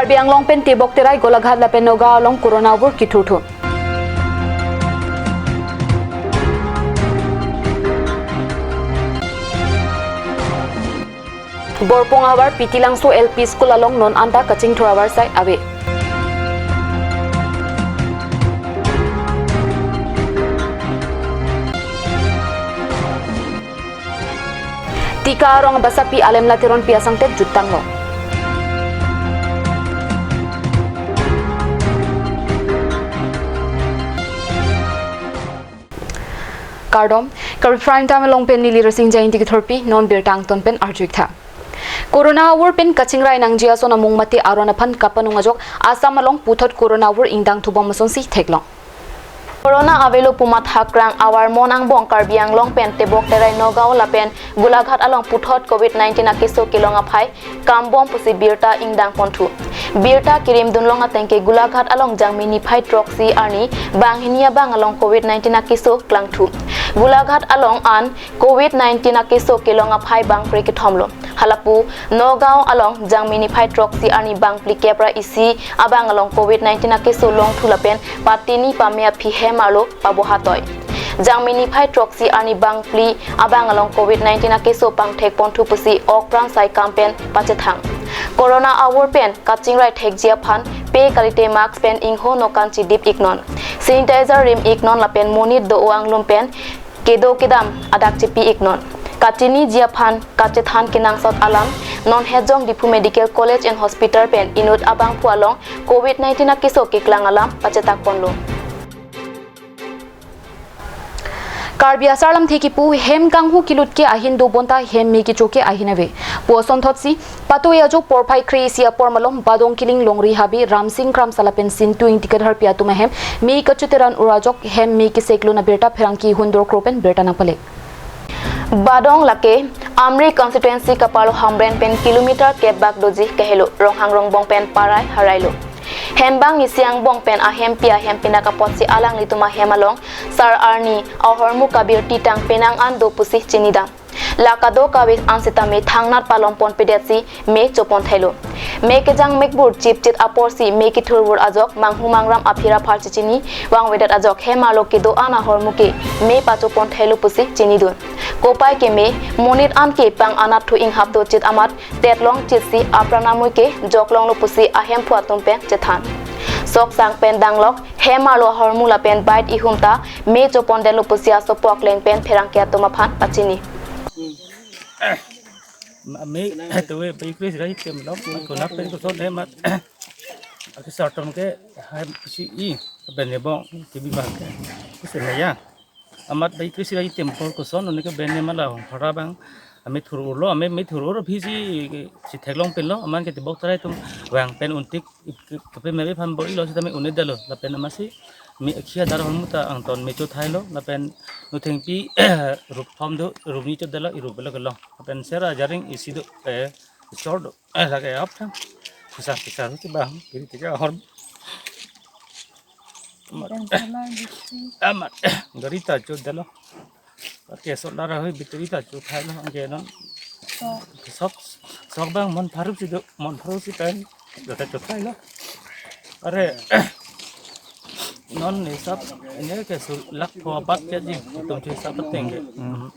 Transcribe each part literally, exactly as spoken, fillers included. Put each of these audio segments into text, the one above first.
Karbi Anglong pen Tebok Terai, Golaghat lapen Nagaon along corona avur kithurthun. Borpung ahavar Pitilangso L P School along non anta kachingthur avarsai ave. Tika arong basapi Alemla Teronpi asangtet juttanglo. Kardom, Karbi Prime Time along pen neli Rasing Jain, Tika thurpi, non birta angton pen arju-ik tha. Corona avur pen kachingrai nangji ason amung mate aron aphan kapanung ajok Assam along puthot corona avur ingdang thubom asonsi theklong. Corona avelo pu mathakrang avar mo angbong Karbi Anglong pen Tebok Terai, Nagaon lapen Golaghat along puthot covid nineteen akeso kelong aphai kambom pusi birta ingdang ponthu. Birta kirim dunlong ateng ke Golaghat along Jangmi niphai throksi arni banghini abang along covid nineteen akeso klangthu. Golaghat along an covid nineteen akeso kelong aphai bangpre kethom lo. Halapu Nagaon along Jangmi niphai throksi arni bangphli kep ra isi abang along covid nineteen akeso longthu lapen patini pame aphi hem arlo pabohatoi. Jangmi niphai throksi arni bangphli abang along covid nineteen akeso pangthek ponthu pusi okpran saikam pen pachethang. Corona avur pen kachingrai thekji aphan pe kalite mask pen ingho nokan chidip iknon. Sanitizer rim iknon lapen monit do-o anglum pen kedo kedam adak chipi iknon. Kachiniji aphan kachethan kenangsot alam, non hetjong Diphu Medical College and Hospital pen inut abangphu along covid nineteen akeso keklang alam pachetak ponlo. Karbi asar lamthe kipu hem kanghu kilut ke ahin do bonta hem me kecho ke ahin ave pu asonthotsi patoi ajo porphai kre-isi apor malom Badong Kiling Longri Habe Ramsing Kramsa lapen Sintu Ingti Katharpi atum ahem me kachoteran ura ajok hem me keseklun abirta pherangke Hundor Kro pen birta nangpale. Badong lake Amri constituency kaparlo Hamren pen kilometer kep bak doji kahelo Ronghang Rongbong pen parai harailo. Hembang isi angbong pen ahempi ahempi nang apotsi alanglitum ahem along sar arni ahormu kabirti tang penang an do pusi chinidam. La kadokave an sitame thangnat palom ponpedetsi me chopon thailo. Me kejang mekbur chipchit aporsi me kethurvur ajok manghu mangram aphir aphar chichini vangvedet ajok hem arlo kedo an ahormu ke me pachopon thailo pusi chinidun. Kopai keme monit an ke pang anatthu inghap dochit amat tetlong chitsi apran amui ke joklonglo pusi ahemphu atum pen chethan. Sok sang pen danglok hem arlo ahormu lapen bait ihum ta me chopondetlo pusi asopo akleng pen pherangke atum aphan pachini. Ma-, me, tuwe, bai kre-isi ra item lo, ma konat pen koson he mat. Ake sartam ke, hai si i, benne bong, ke bi bang ke. Kuse me ya. Amat bai kre-isi ra item por koson, one ke benne mala hong phara bang. Ame thur-urlo, ame me thur-ur aphi si, si theklong penlo, aman ke Tebok Terai atum vang pen untik, ip-, ke-, kepe me phan bor-ilo sitame un-edetlo, lapen amatsi, me akhia dar ahormu ta angton me chothailo, lapen nuthengpi rup thom do, rup ni chodetlo, irup lo kelong. Lapen sera jaring isi do, eh, chor do, eh, lake ap thang. Pisa, pisa, ruti bang, kiri tiga ahor. Amat, amat, gari ta chodetlo. Ake so lara hoi bitri ta chothailo, angke non. Sok, sok bang mon pharuk si do, mon pharuk si pen. Jota chothailo. Are, non hisap, ini ke su-, lakh pho apat ke ji, itum chu hisap pateng ke. Hmm.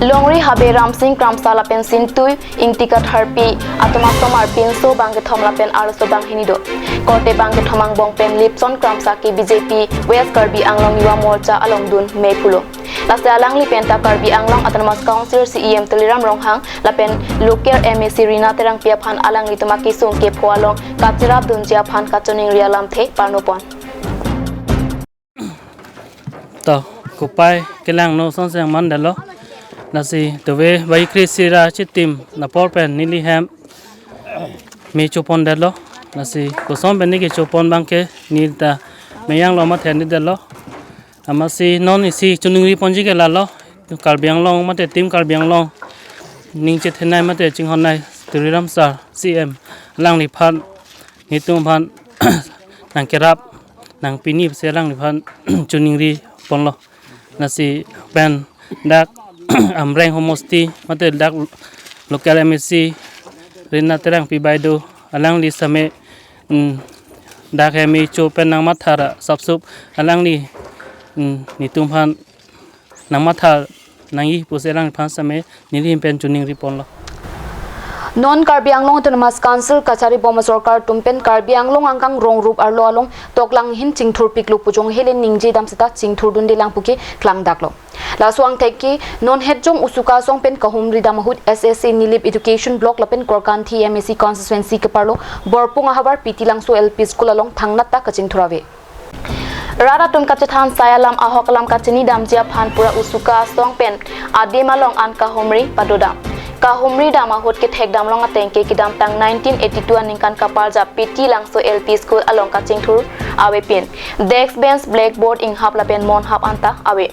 Longri Habe Ramsing Kramsa lapen Sintu Ingti Katharpi atum asomar pinso bang kethom lapen arloso banghini do. Korte bang kethom angbong pen Lipson Kramsa ke B J P West Karbi Anglong Yuva Morcha along dun mei pulo. Lasi alangli penta Karbi Anglong Autonomous Council C E M Tuliram Ronghang lapen local M A C Rina Terangpi aphan alanglitum akesung kepho along kachirap dunji aphan kachiningri alamthe parnopon. To, kopai kelangno sonseng mandetlo. Lasi tuwe bai kre-isi ra chitim apor pen neli hem me chopondetlo. Lasi koson pen ne kechopon bang ke neli ta meyang lo mathe nidetlo. Amatsi non isi chiningri ponji ke lalo, Karbi Anglong mate Team Karbi Anglong ning chethenei mate chinghonnei Tuliram Sir C E M alangliphan netum aphan nangkerap nangpini pusi alangliphan chiningri ponlo. Lasi pen dak Amreng homosti mate dak local M A C Rina Terangpi baideo alangli same, mm, dak hem icho pen nangmatha ra sapsup alangli, mm, nelitum aphan nangmatha nangji pusi alangliphan same neli ahin pen choningri ponlo. Non Karbi Anglong Autonomous Council kachari bom asorkar atum pen Karbi Anglong angkang rong rup arlo along toklang ahin chingthur piklo pu jongsi le ningje dam seta chingthur dunde lang puke klangdaklo. Laso angthek ke non Hetjong Usuka asong pen kahumri dam ahut S S A Nilip Education Block lapen Korkanthi M A C constituency keparlo Borpung ahavar P T Langso L P School along thangnat ta kachingthur ave. Rat atum kachethan sai alam ahok alam kachini damji aphan pura Usuka asong pen adim along an kahumri padodam. Kahumri dam ahut kethek damlong ateng ke kedamtang nineteen eighty-two aningkan kaparjap P T Langso L P School along kachingthur avepin. Desk, bench, blackboard, inghap lapen monhap anta ave.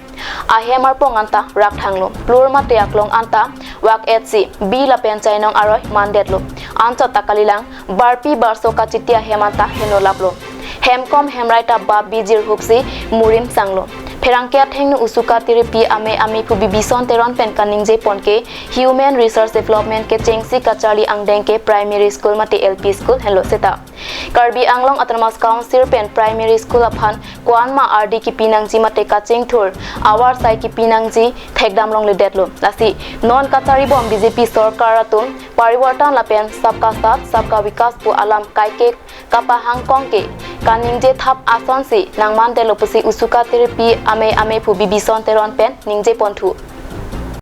Ahem arpong anta rakthanglo. Plur mate aklong anta wak etsi, bi lapen chainong aroi mandetlo. Anchot ta kalilang, barpi barso kachiti ahem anta henolaplo. Hemkom hemrai ta bap bijir hupsi murim sanglo. Pherangke athengno Usuka Tiripi amei amei phu Bibison Teron pen kaningje pon ke Human Resource Development kechengsi kacharli angdeng ke primary school mate L P school henlo seta. Karbi Anglong Autonomous Council pen primary school aphan ko-an ma ardi kipi nangji mate kachingthur avarsai kipi nangji thekdam longledetlo. Lasi non kachari bom B J P sorkar atum parivartan lapen sabka saath sabka vikas pu alam kaike kapahangkong ke kaningje thap asonsi nangmandetlo pusi Usuka Tiripi amei amei phu Bibison Teron pen ningje ponthu.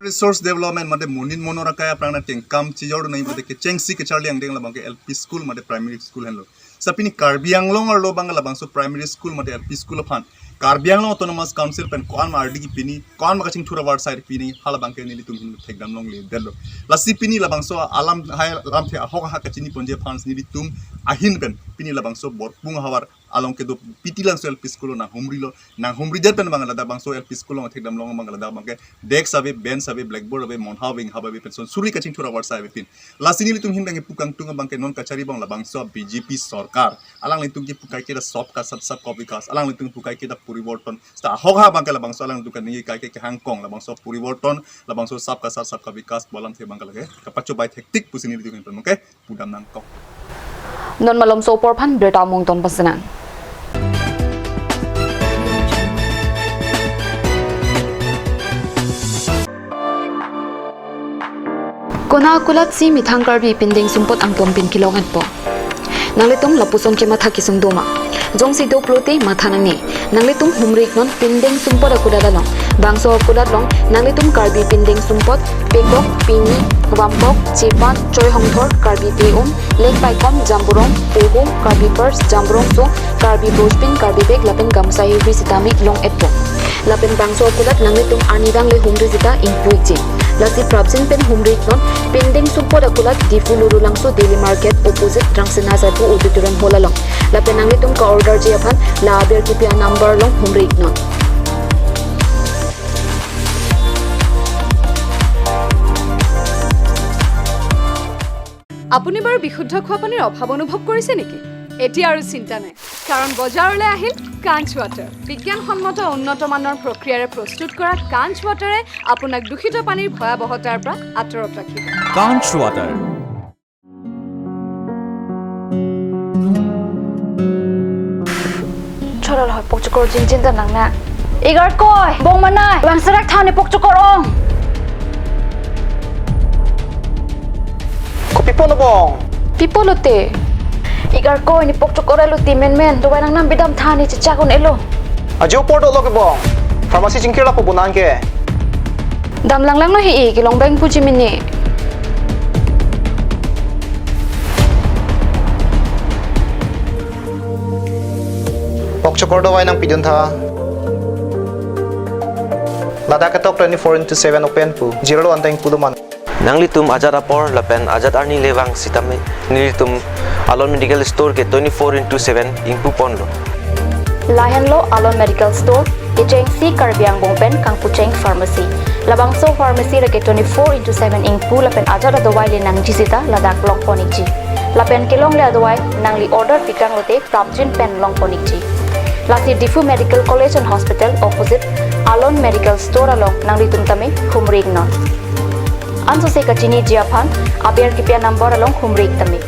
Resource development mate monin monor akai aphrang nangkengkam chijor nai mate kechengsi kacharli angdeng labang ke L P school mate primary school henlo. Sa pini Karbi Anglong arlo abang labangso primary school mate L P school aphan Karbi Anglong Autonomous Council pen ko-an ma ardi kipi ni, ko-an ma kachingthur avarsai kipi ni, halabang ke nelitum ahin thekdam longledetlo. Lasi pini labangso alam hai alamthe ahok ahak kachini ponji aphan nelitum ahin pen pini labangso Borpung ahavar along kedo P T Langso L P school nanghumrilo, nanghumridet pen abang ladak bangso L P school along thekdam long abang ladak abang ke desk ave, bench ave, blackboard ave, monha ave, inghap ave, penson suri kachingthur avarsai avepin. Lasi nelitum ahin abang pu kangtung abang ke non kachari bom labangso B J P sorkar. Alanglitum kipu kaike ta sabka saath sabka vikas. Alanglitum pu kaike ta poriborton. Seta ahok ahak abang ke labangso alanglitum kaningje kaike kehangkong labangso poriborton, labangso sabka saath sabka vikas pu alamthe abang ke lake kapachobai thektik pusi nelitum ahin pen abang ke pudam nangkok. Non malomso apor aphan birta mungton pasenang. Kona akulat si methang Karbi pindeng sumpot angton pen kelong-etpo. Nanglitum lapuson kematha kesung doma. Jongsi do pulote matha nangne. Nanglitum humri-iknon pindeng sumpot akulat along. Bangso akulat along nanglitum Karbi pindeng sumpot, pekok, pini, vampok, chepan, choi hongthor, Karbi pe-um, leng paikom, jamburong, pohum, Karbi purse, jamburong so, Karbi brospin, Karbi bag lapen gamusa hihri sitame long-etpo. Lapen bangso akulat nanglitum arnivang le humri sita ingpu-ikji. Lasi prapjin pen humri-iknon pindeng sumpot akulat Diphu Lurulangso Daily Market opposite Rangsina Sabu Auditorium Hall along. Lapen nanglitum ka-orderji aphan la aber kipi a-number along humri-iknon. আপুনি বাৰু বিশুদ্ধ খোৱা পানীৰ অভাৱ অনুভৱ কৰিছে নেকি? এতিয়া আৰু চিন্তা নাই, কাৰণ বজাৰলৈ আহিল কাঞ্চ ৱাটাৰ। বিজ্ঞানসন্মত উন্নত মানৰ প্ৰক্ৰিয়াৰে প্ৰস্তুত কৰা কাঞ্চ ৱাটাৰে আপোনাক দূষিত পানীৰ ভয়াৱহতাৰ পৰা আঁতৰত ৰাখিব। Kanch Water. Cholol hoi pokchokor jingjin ta nang na. Igarkoi, bong manai, bang serak thani pokchokor ong. Kopi pulo bong? Pi pulo te? Igarkoi, ne pokchokor elo ti menmen, dovai nangnam bidam thani chechak un-elo. Ajo apor dolo ke bong. Pharmacy chingkir lapu bunan ke. Dam langlanglo hi-i, kelong bang puji mini. Pokchokor dovai nangpidun tha. Ladak ketok twenty-four into seven open pu. Jirlo anteng pulo man. Nanglitum ajat apor lapen ajat arni le vang sitame nelitum Alon Medical Store ke twenty-four into seven ingpu ponlo. Lahenlo Alon Medical Store, kechengsi Karbi angbong pen kangpucheng pharmacy. Labangso pharmacy lake twenty-four into seven ingpu lapen ajat adovai le nangji sita ladak long pon-ikji. Lapen kelongle adovai nangli order pikang lote prapjin pen long pon-ikji. Lasi Diphu Medical College and Hospital opposite Alon Medical Store along nanglitum tame humri-iknon. Ansose kachiniji aphan aber kipi a-number along humri-ik tame.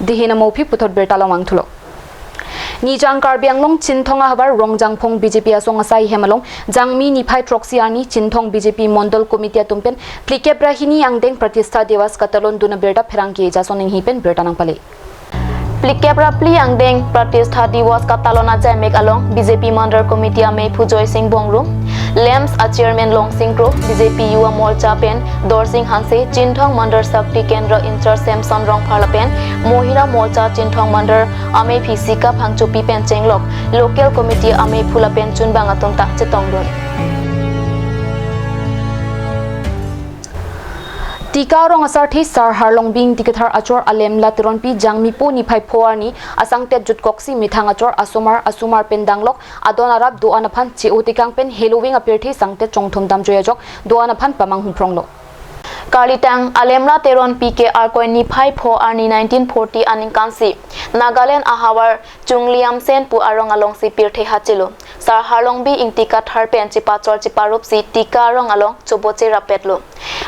Dihin amo aphi puthot birta lamang thulo. Nijang Karbi Anglong Chinthong ahavar Rongjangphong B J P asong asai hem along Jangmi niphai throksi arni Chinthong B J P Mondol Committee atum pen phlikep ra hini angdeng Pratishtha Diwas katalon dun abirta pherangke Jason Inghi pen birta nangpale. Phlikep ra phli angdeng Pratishtha Diwas katalon ajaimek along B J P Mandal Committee amei Phujoy Singh Bongrung, LAMPS a Chairman Longsing Kro, B J P Yuva Morcha pen Dorsing Hanse, Chinthong Mandal Shakti Kendra in-charge Samson Rongphar lapen Mohila Morcha Chinthong Mandal amei Phisika Phangchopi pen chenglok Local Committee amei phu lapen chunbang atum ta chetongdun. Tika rong asarthe Sar Harlongbi Ingti Kathar achor Alemla Teronpi Jangmi po niphai pho arni asangtet jutkoksi methang achor asomar asomar pen danglok adon arap do-an aphan che-o tekang pen heloving apirthe sangtet chongthum damjoi ajok do-an aphan pamanghumpronglo. Karlitang Alemla Teronpi ke Arkoi niphai pho arni nineteen forty aningkansi Nagaland ahavar Chungliamsen pu arong alongsi pirthe hachelo. Sar Harlongbi Ingti Kathar pen chepachor cheparupsi Tika arong along choboche rapetlo.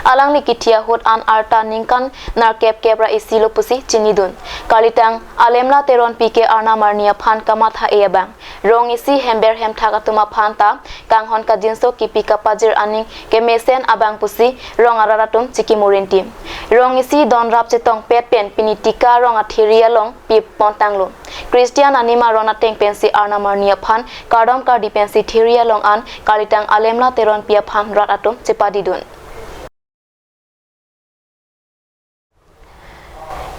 Alangli kithi ahut an arta ningkan nerkep kep ra isi lo pusi chinidun. Karlitang Alemla Teronpi ke arnam arni aphan kamatha-e abang, rong isi hember hemthak atum aphan ta kanghon kangjinso kipi kapajir aning kemesen abang pusi rong arat atum chikimo rinti. Rong isi donrap chetongpet pen pini Tika arong athiri along pi pontanglo. Christian anima ron ateng pensi arnam arni aphan kardom kardi pensi thiri along an Karlitang Alemla Teronpi aphan rat atum chepadidun.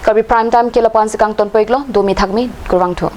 Karbi Prime Time ke lapu-ansi kangtonpo-iklo, do mithak me, kurvangthu.